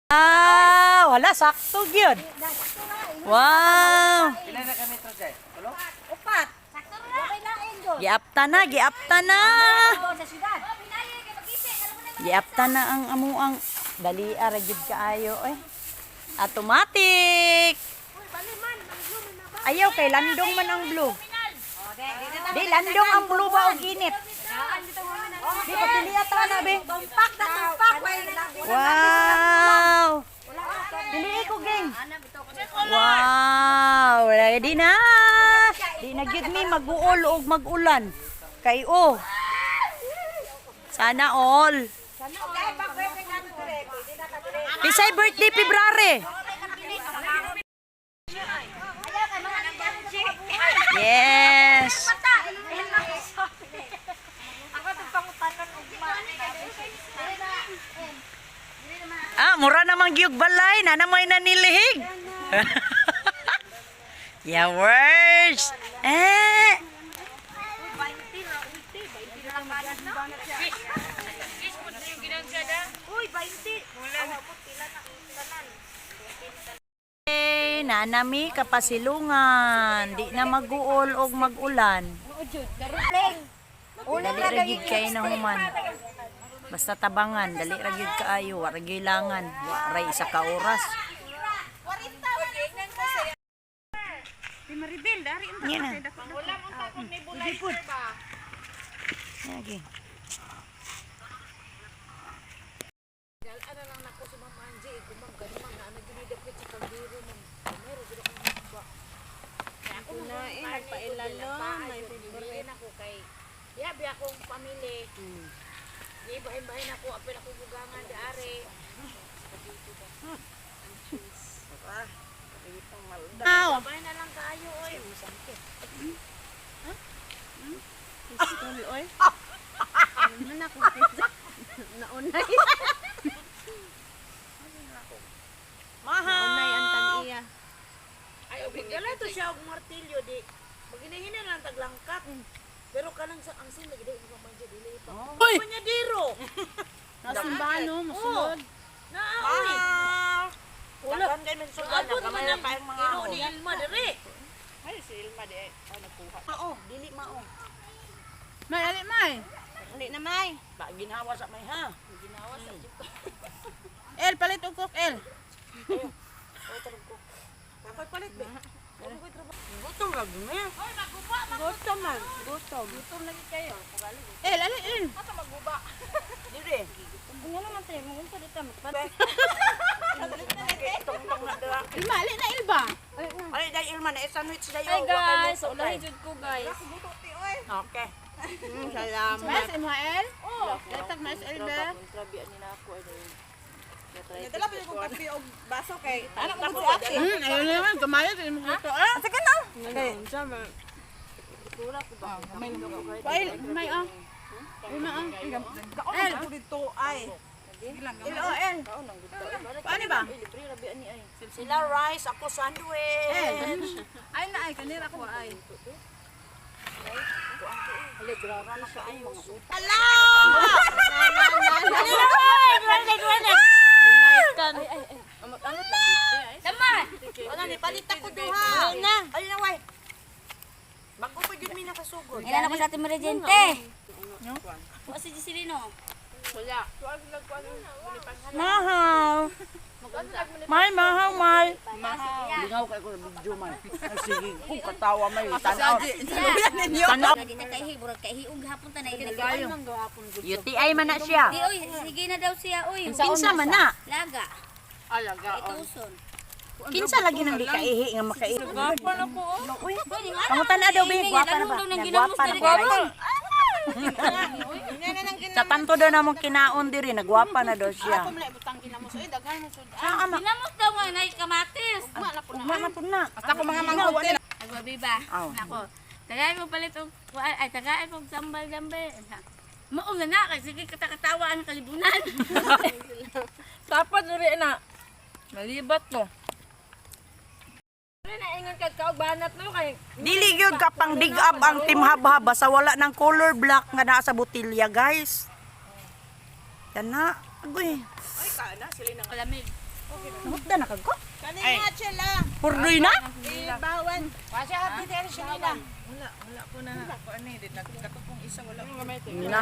Ah, wala sakto gyud. Wow. Pila na kami to, Jay? Tulo? Upat. Okay lain doon. Giapta na, giapta na. Sa syudad. Giapta na ang amuang dali ra gyud kaayo eh. Automatic. Ayaw kay landong man ang blue. Di landong ang blue ba og init? Di papili ata na be. Tumpak na tumpak. Wow. Dili ko gang. Wow, ready na. Di na gyud mi mag-uol og mag-ulan. Kay oh. Sana all. Pisay birthday February. Yes. Ah, mura namang giyug balay na namay nanilihig. Yeah, words. Eh. Uy, 20. Eh, nanami kapasilungan, di na mag-uol og mag-ulan. Dali ra gyud kay na human. Basta tabangan, dali ra gyud kaayo, wa ra gyud langan, wa ra isa ka oras. Yan na. Lagi. Nagpailalo, may favorite. Ako kay yabi akong pamilya. Di bahin-bahin ako apil ako bugangan di are. Aw. Bahin na lang kaayo oy. Pistol, oy. Ano man ako? Naunay. Naunay ang tag-iya. Ay og dala to siya og martilyo di. Maginahina lang taglangkat. Pero kanang sa ang sin lagi di ko man dili pa. Oy! Panyadiro. Nasimbahan, no? Musulod. Naa oy. Wala. Abot man ang ino ni Ilma dire. Mao, dili mao. May, ali, may. Ali na may. Ba ginawa sa may ha. El, palit og coke, El. Gutom ra gyud mi. Gutom man. Gutom. Gutom lagi kayo. El, ali, El. Dire. Nga naman tayo, magunta dito. Tong-tong na dira. Ilma, ali na, Ilba. Ay dai Ilma na sandwich dayo. Hi guys, ulahi jud ko guys. Okay. Salamat. Mas, imo, El? Oo. Latag, mas, El, ba? Dala pa yung kape og baso kay anak ko si ate. Ayaw na naman. Kamayo, di mo gusto. Ah! Sige na. Ay, may, ah. Ilma, ah. El ko dito ay. El o El. Paano ba? Sila rice, ako sandwich. Ay na, ay. Kanira ko, ay. Tama. Wala ni palit ako duha. Na. Ay na way. Bago pa gyud mi nakasugod. Ilan ako sa ating Merigente. Wa si Giselino. Mahaw. May mahaw may. Lingaw kay ko video man. Ay sige, kung katawa may tanaw. Tanaw. Di na kaihi, burag kaihi og hapon ta na ikayo. UTI man na siya. Di oy, sige na daw siya oy. Kinsa man na? Laga. Alaga. Ituson. Kinsa lagi nang di kaihi nga makaihi. Gwapa na ko. Uy, Pangutan na daw be, gwapa na ba? Nagwapa na ba? Sa tanto daw namong kinaon diri, nagwapa na daw siya. Saan ma? Ginamos daw nga nay kamatis. Ugma na pud na. Basta ko mga mangkok. Agwabiba. Aw. Nako. Tagay mo palit og ay tagay mo sambal-sambal. Mao na na kay sige katakatawa ang kalibunan. Dapat uri na. Malibat to. Dili gyud ka pang dig up ang Team Habhab basta wala ng color black nga naa sa botilya, guys. Yan na. Agoy. Malamig. Nahutda na kag ko. Kani nga chela. Purdoy na. Bawan. Kasi happy tayo siya nila. Na.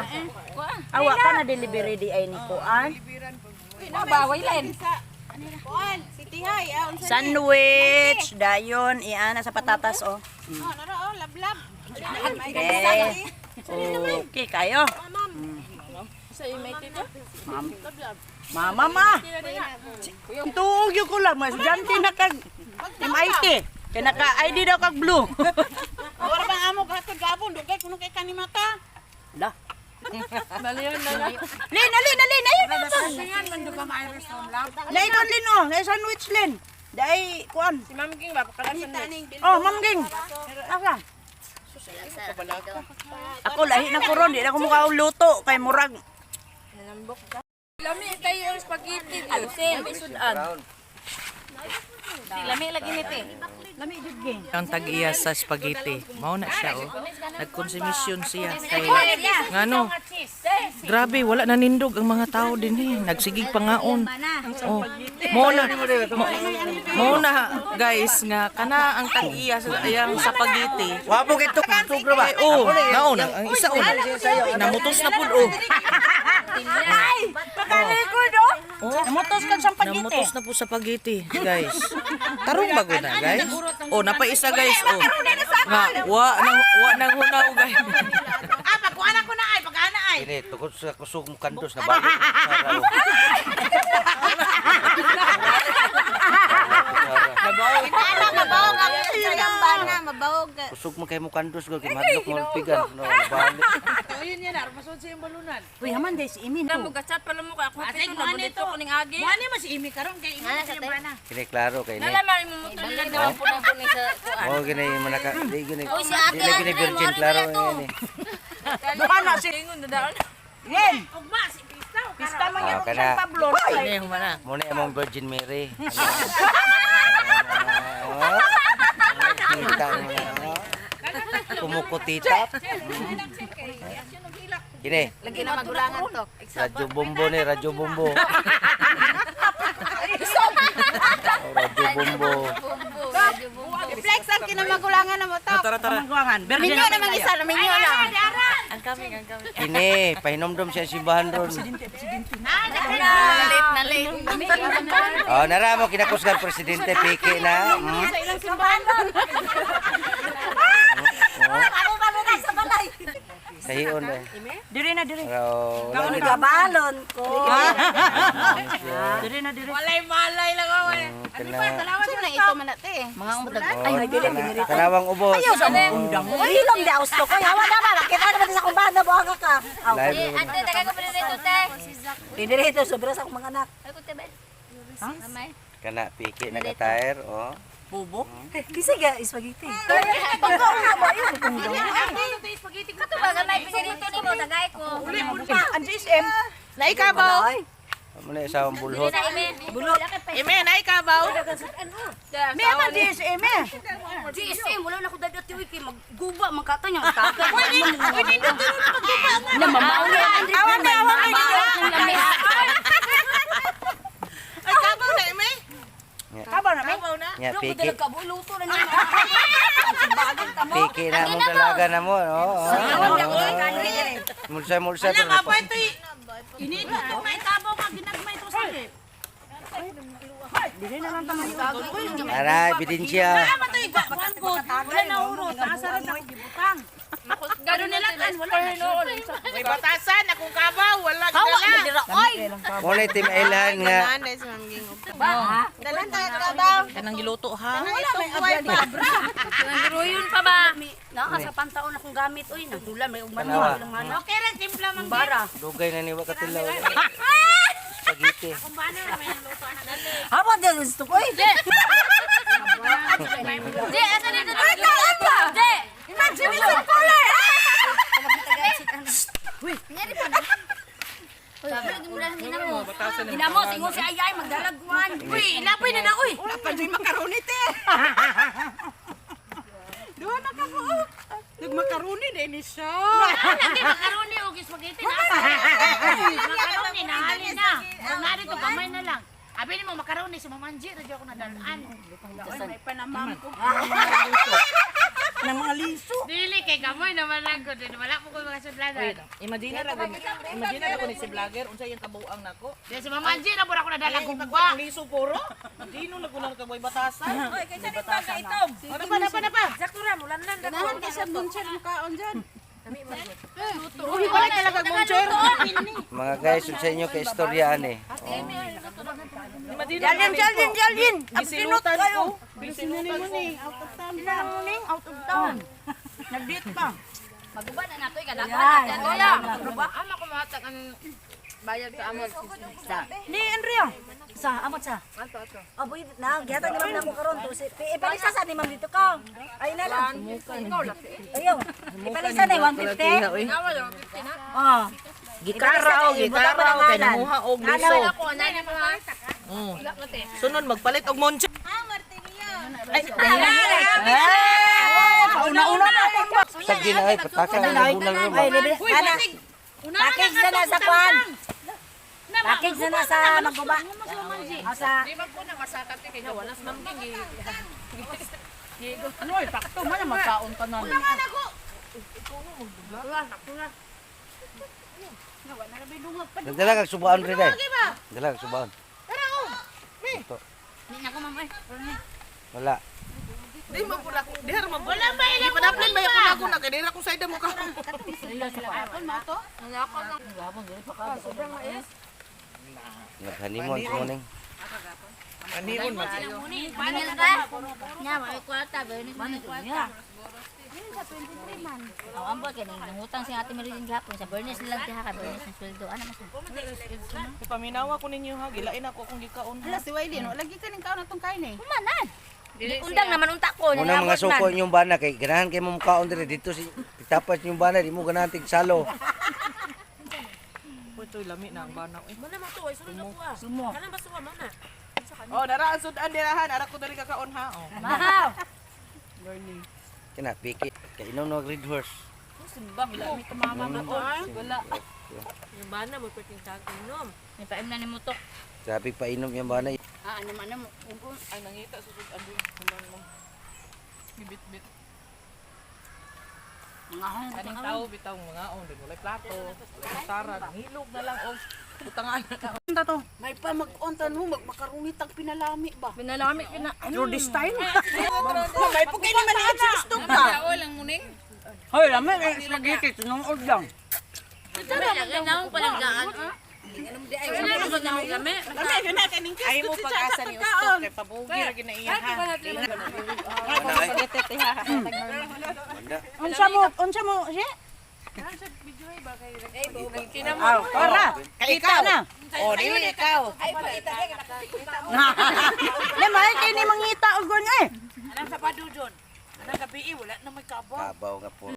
Awa ka na delivery di ay ni kuan. Baway len. Kuan, si Tihay, ah, unsa ni? Sandwich, dayon, iana sa patatas oh. Oh, nara oh, lablab. Okay. Okay kayo. Ma'am. Mama ma. Tuog yung ko lang, mas estudyante na kag MIT. Kaya naka-ID daw kag blue. Ora bang amo gatod gabon, dugay kuno kay kanimata. La. Lin, alin, alin, ayun na to. Laikon Lin oh, ay sandwich Lin. Dai kuan. Si Ma'am Ging ba Taning Oh, Ma'am Ging. Asa? Ako lahi na ko ron, di na ko mukha luto kay murag. Lami kayo ang spaghetti. Alusin, sudan. Lami lagi ni te. Ang tag-iya sa spaghetti. Mao na siya oh. Nagkonsumisyon siya kay ngano. Grabe, wala na nindog ang mga tao din eh. Nagsigig pangaon. Oh. Mao na mao na guys nga kana ang tag-iya sa ayang spaghetti. Wapo kay tuk tuk ba? Eh, oh, naon ang isa oh. Namutos na pud oh. Pagka-record oh. Namutos kag sampagiti. Namutos na po sa spaghetti, guys. Tarong bago na, guys. Oh, napaisa guys, oh. Nga, wa nang hunaw, guys. Ah, pagkuan ako na ay, pag-ana ay. Kini tukod sa kusog mo kandos na bago. Ana mabawog ang sayang bana, mabawog. Kusog mo kay mo kandos gud kay madlok mo pigan no balik. Uy, haman day si Imin. Mo gachat pa mo kay ako pito na dito ko ning agi. Wani mas imi karon kay imi sa bana. Kini klaro kay ni. Nala man mo mutol na daw po na po ni sa kuan. Oh gini manaka di gini. Di lagi ni virgin klaro ini. Duha na si Ingon na daon. Lin. Ugma si Pista. Pista man Ah, yun kana. San Pablo. Ini humana. Mo na imong Virgin Mary. Kita mo na. oh. Kumukutitap. Kini, Lagi na magulangan to. Radyo Bombo ni, Radyo Bombo. Oh, Radyo Bombo. Flex ang kinamagulangan na mo to. Tara tara. Guangan. Virgin Minyo namang isa, minyo lang. Kini, pahinomdom siya simbahan ron. Na late na late. Oh, nara mo kinakusgan presidente Piki na. Sa ilang simbahan. Oh, Ano ba sa balay? Kahion eh. Dire na dire. Pero wala gid. Gabalon ko. Dire na dire. Walay malay lang ako. Kana. Sino na ito man ate? Mga umutag. Ay, Kanawang ubos. Undang. Uy, hilom di austo ko. Hawa na ba? Kita naman sa kumbanda, buha ka. Live naman. Ate taga ko dito te. Pinirito, sobra sa akong mga anak. Ay ko te ba. Mamay. Kana Piki nagatire oh. Bubo. Kisa ga spaghetti. Pagkaon na ba yun? Kato ba gamay pinirito nimo tagay ko. Ang GSM. Naikabaw. Amo na isang bulhot. Na ime. Ime, naikabaw. May man GSM eh. GSM wala na ko dagat tiwi kay magguba man kata niyang kata. Pwede nindot na magguba. Na mamaw na Awan na awan na. Ay, kabaw na ime. Kabaw na may. Nya Piki. Kabuluto na niya. Piki na mong dalaga na mo oh. Mulsa mulsa Ala pero nga pa ito. Ini ito may kabaw nga ginagmay to sa Dire na lang tama. Ara ebidensya. Tama to igwa ko. Wala na uro, taasa ra sa gibutang. Gano nila kan wala na. May batasan akong kabaw, wala gidala. Oy! Mo na team Island nga. Nanay si Ma'am Ging. Dalan tayo kabaw. Kanang giluto ha. Wala may abya pa. Nangruyon pa ba? Naa sa pantaon akong gamit oy, nagdula may ugman Tanawa. lang ano. Okay ra timpla man. Bara. Dugay na ni wa katilaw. Spaghetti. Hawa di gusto ko. Uy! Di asa dito. Di. Imagine sa pula! Ginamo. Ginamo tingon si Ayay magdalagwan. Uy, lapoy na na uy. Wala pa dyan makaroni te. Duha na ka ko. Nagmakaroni din ni siya. Lagi makaroni og spaghetti na. Makaroni na hali na. Murag na dito gamay na lang. Abi ni mo makaroni si Mama Angie radyo ako nadalaan. May panamam ko. Nang mga liso. Dili kay gamoy naman lang ko din wala po ko mga sudlanan. Imagine ra gud. Imagine ra gud ni si vlogger unsa iyang kabuang nako. Di si Mama Angie na pud ako nadala kong gwa. Ang liso puro. Dino na kulang kaboy batasan. Oy, kay sa ning itom. Ano pa na pa na pa? Sakto ra mulan lang Ganahan kay sa muncher mukaon dyan. Uy, wala talaga muncher. Mga guys, sa inyo kay istorya ani. Imagine Jalin, jalin, jalin. Gisilutan ko. Sinunin mo ni, out of town pa. Muning out of town. Nag-date pa. Maguba na nato ikadakan. Kuya. Ama ko mahatag ang bayad sa amon. Ni Andrea. Sa amot sa. Ato ato. Aboy na gihatag ni ma'am namo karon to. Ipalisa sa ni ma'am dito ka. Ay na lang. Ayaw. Ipalisa na 150. Oh. Gitara o gitara o kay nanguha og liso. Ako na ni mga. Mm. Sunod magpalit og muncher. Pauna-una na. Sa gina ay pataka ang bunal ro. Ay, libre. Ana. Package na na sa kwan. Package na na sa magguba. O sa Ano ay sakto man ang magkaon ka na. Dala kag subaon rin ay. Dala kag subaon. Ito. Ni na ko ma'am ay. Wala. Di man pud ako. Di man pud. Wala ba ila. Panaplan ba ako nako na kay dira ko sa mo ka. Naghanimon sa muning. Anion man. Manil ka? Nya, may kwarta, bayad ni kwarta. Aw, ambot kay nang nangutang si Ate Marilyn gihapon sa Bernice lang tiha ka Bernice ng sweldo. Ano man siya? Paminawa ko ninyo ha, gilain ako akong gikaon. Hala si Waylin, wala lagi ka ning kaon atong kain eh. Humanan. Undang naman unta ko. Muna mga suko inyong bana kay ganahan kay mo mukaon dire dito si tapas inyong bana di mo ganahan tig salo. Uy, toy lami na ang bana. Uy. Muna mo to, ay sunod ako ah. Sumo. Kanang basuha mo na. Oh, dara ang sudan dirahan, ara ko dali kakaon ha. Oh. Mahaw. Kina piki kay inom no red horse. Wala. Yung bana mo pwedeng tag inom. May paim na ni mutok. Grabe pa inom yung bana. Ah, ano man ano. Ay nangita sa sudan doon. Human mo. Gibit-bit. Kaning tao bitaw mga on, di walay plato, walay kutsara, nangilog na lang og butangan. Unta to. May pa mag-ontan mo, magmakarunit ang pinalami ba? Pinalami kina. Through this time. May pugay naman ang gusto ka. Hoy, lami eh spaghetti tunong lang. Naong palanggaan. Ano ba naong lami? Lami yun na kaning Ay mo pag-asa ni Ustok kay pabugi ra gid na iya ha. Wala. Unsa mo, siya? Para. Kay ikaw. Kita na. Oh, dili ikaw. Ne may kay ni mangita og gon eh. Kabaw nga po.